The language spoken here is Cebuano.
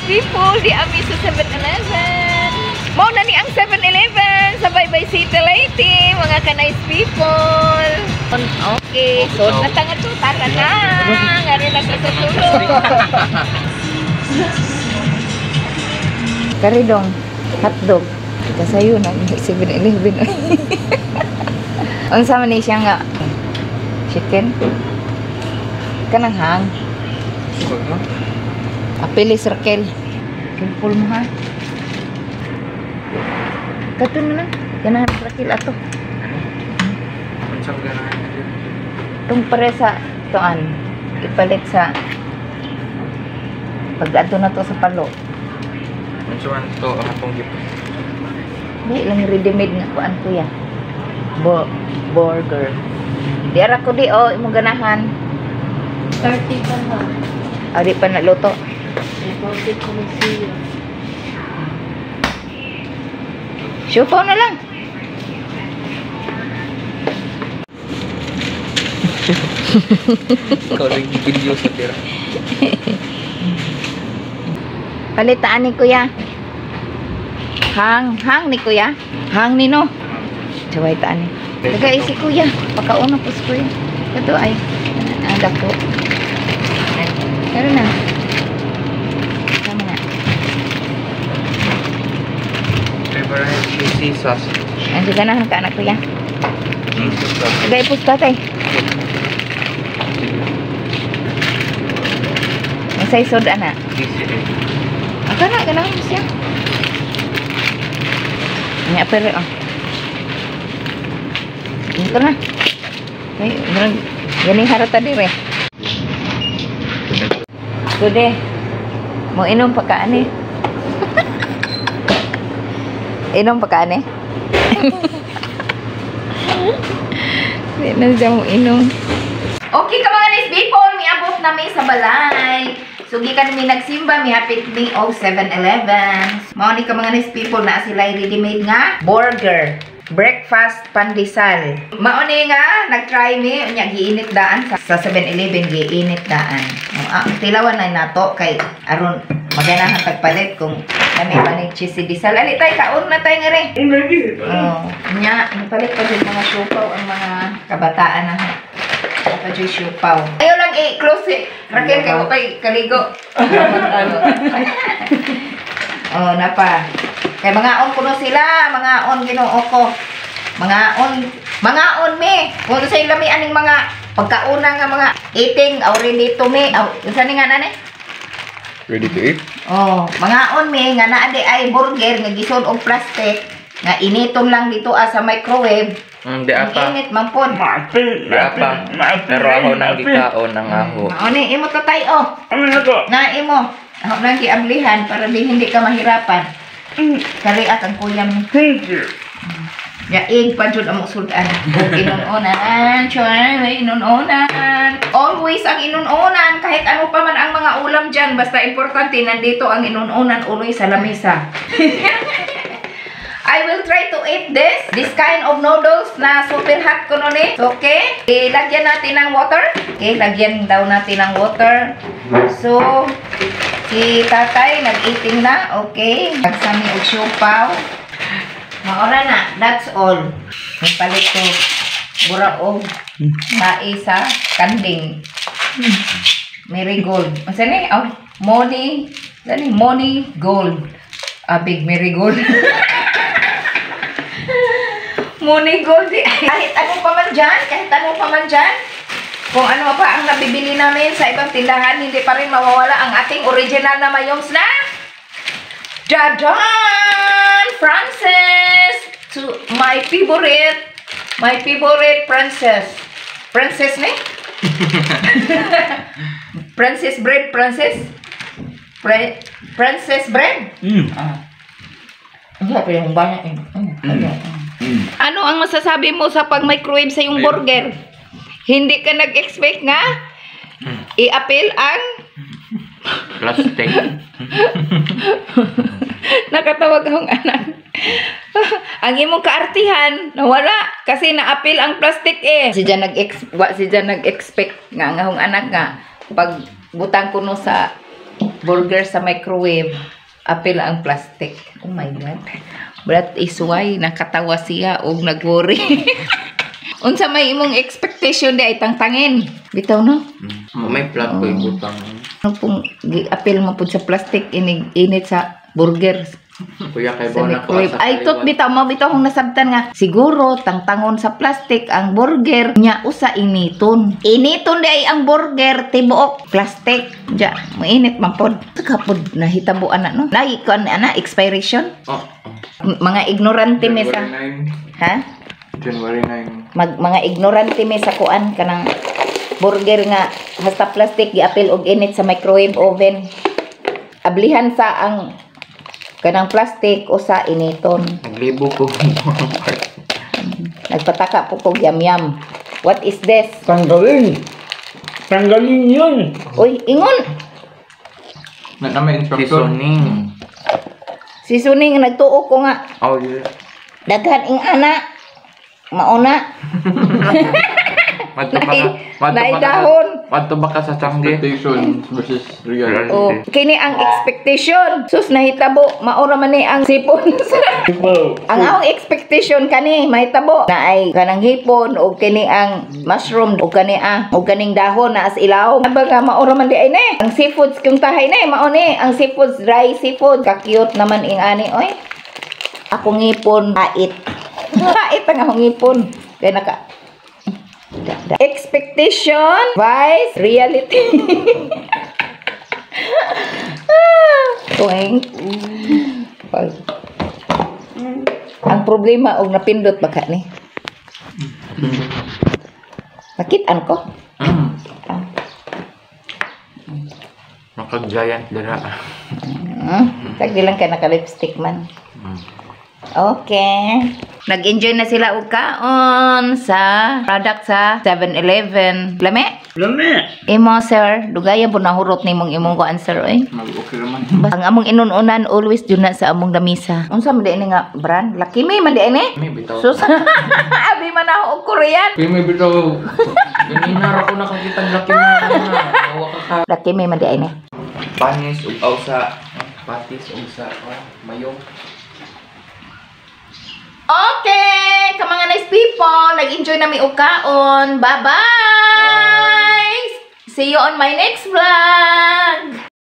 People, di ami sa 7-Eleven. Mao na ni ang 7-Eleven sa Baybay City, Leyte, mga ka-nice people. Okay, so natanga to, tara na. Ngari na sa sulod. Karidong, hotdog. Kasayo na 7-Eleven. Unsa man ni siya nga chicken? Kanang hang. Apilis Raquel. Careful mo ha. Kato na lang. Ganahan Raquel ato. Unsang ganahan? Itong pare sa tuan. Ipalit sa pag-adto na to sa palo. Unsa man to ang atong gip? Di lang ready-made nga kuan, kuya. Burger. Di ara ko di oh imong ganahan. 30 pa na. Ah, di pa naluto. May ko na siya. Siupaw na lang. Ikaw rin video sa tira. Palitaan ni kuya. Hang, hang ni kuya. Hang ni no. Tsaway taan ni. Taga si kuya. Pakauna po si kuya. Ito ay. Ang dako. Pero na. Tama na. Favorite cheesy sauce. Ang ganahan ka anak kuya. Cheesy sauce. Taga ipos tatay. Ang say soda na. Cheesy eh. Aka na, ganahan mo siya. Nga pero oh. Ito na. Ay, ganing harata dire. Kude. Mo inom pa ka ani. Inom pa ka ani. Di na siya mo inom. Okay ka mga nice people, miabot na mi sa balay. So gikan mi nagsimba, mihapit mi og 7-Eleven. Mao ni ka mga nice people na sila ready-made nga burger. Breakfast pandesal. Mao ni nga nagtry mi unya giinit daan sa 7-Eleven, giinit daan. Tilawan na nato kay aron maganahan tagpalit kung kami man ni cheesy desal. Ali tay kaon na tay ngari. Oh, nya palit pa jud mga siupaw ang mga kabataan na. Pa jud siupaw. Ayo lang i-close eh. Raquel kay mo pay kaligo. Oh, napa. Kay mga on kuno sila, mga on Ginoo ko. Mga on me. Kung sa lami aning mga pagkauna nga mga eating already to me. Aw, unsa ni nga nani? Ready to eat? Oh, mga on me nga naa di ay burger nga gison og plastic nga initon lang dito sa microwave. Di apa. Init man pod. Di apa. Pero ako nang gikaon ang aho. Mao ni imo tatay oh. Ano na to? Na imo. Ako nang giablihan para di hindi ka mahirapan. Kali at ang kuya mo. Thank you. Yaig pa jud ang sudan. Ug inunonan, char, inunonan. Always ang inunonan, kahit ano pa man ang mga ulam dyan, basta importante nandito ang inunonan always sa lamesa. I will try to eat this kind of noodles na super hot ko nun eh. Okay, ilagyan natin ng water. Okay, lagyan daw natin ng water. So, si tatay nag-eating na. Okay, nagsami og siupaw. Maora na, that's all. May palit ko buraog tae sa kanding. Marigold. Unsa ni? Oh, money, dani money gold. Ah, big marigold. Money gold. Kahit ano pa man dyan, kahit ano pa man dyan, kung ano pa ang nabibili namin sa ibang tindahan, hindi pa rin mawawala ang ating original na mayongs na Dadan! Frances! To my favorite princess. Princess ni? Princess bread, princess? Princess bread? Mm. Ah. Ang sarap yung banyak eh. Ano ang masasabi mo sa pag-microwave sa iyong burger? Hindi ka nag-expect nga i-appeal ang Plastic. Nakatawag akong anak. Ang imong kaartihan nawala kasi na-appeal ang plastic eh. Si dyan nag-expect nga ang akong anak nga pag butang kuno sa Burger sa microwave. Apil ang plastic. Oh my God. That is why nakatawa siya og nag-worry. Unsa may imong expectation di ay tangtangin? Bitaw, no? May plug ko ibutang. Ano pong giapil mo pud sa plastic inig init sa burger Kuya, kay sa bona ko microwave. sa Ay tot kaliwat. Bitaw mo bitaw kung nasabtan nga siguro tangtangon sa plastic ang burger nya usa initon. Initon di ay ang burger tibuok plastic. Ja, mainit man pod. Kapod nahitabo ana, no? Nay kon ana expiration. Oh. Mga ignorante mi sa January 9. Ha? January 9. Mga ignorante mi sa kuan kanang burger nga hasta plastic giapil og init sa microwave oven. Ablihan sa ang kanang plastic o sa initon. Naglibo ko. Nagpataka po kog yam yam. What is this? Tanggalin! Tanggalin yun! Uy, ingon. Na may instructor. Seasoning. Seasoning, nagtuo ko nga Oh, yeah. daghan ing ana. Mauna. Madto ba ka? Madto ba Naay ka? dahon. Madto ba ka sa Changi? Expectation versus reality. Oh, kini ang expectation. Sus, nahitabo, maura man ni ang sipon. People. Ang akong expectation kani mahitabo na ay kanang hipon o kini ang mushroom o kani o kaning dahon na as ilawom. Baga maura man di ay ni. Ang seafoods kung tahay ni mao ni ang seafoods, dry seafood. Ka-cute naman ing ani oy. Akong ngipon hait. Hait ang akong ngipon. Kay naka expectation vice reality. Tuwing. Pag ang problema og napindot baka ni. Nakitaan ko. Ah. Makag-giant dira. Tag di lang kay naka-lipstick man. Okay. Nag-enjoy na sila og kaon sa product sa 7-Eleven. Lami? Lami! Imo, sir, dugaya po nahurot nimong imong kuan, sir, oy. Mag-okay naman. Ang among inununan always dun na sa among lamisa. Unsa man di ini nga brand? Lucky Me man di ini? May bitaw. Sus. Abi man ako og Korean. Kaya may bitaw. Ganina ra ko nakakita ang laki mo na. Nawa ka ka. Lucky Me man di ini. Panis ug aw sa patis ug sa oh, mayo. Okay, ka mga nice people, nag-enjoy na mi og kaon. Bye-bye! See you on my next vlog!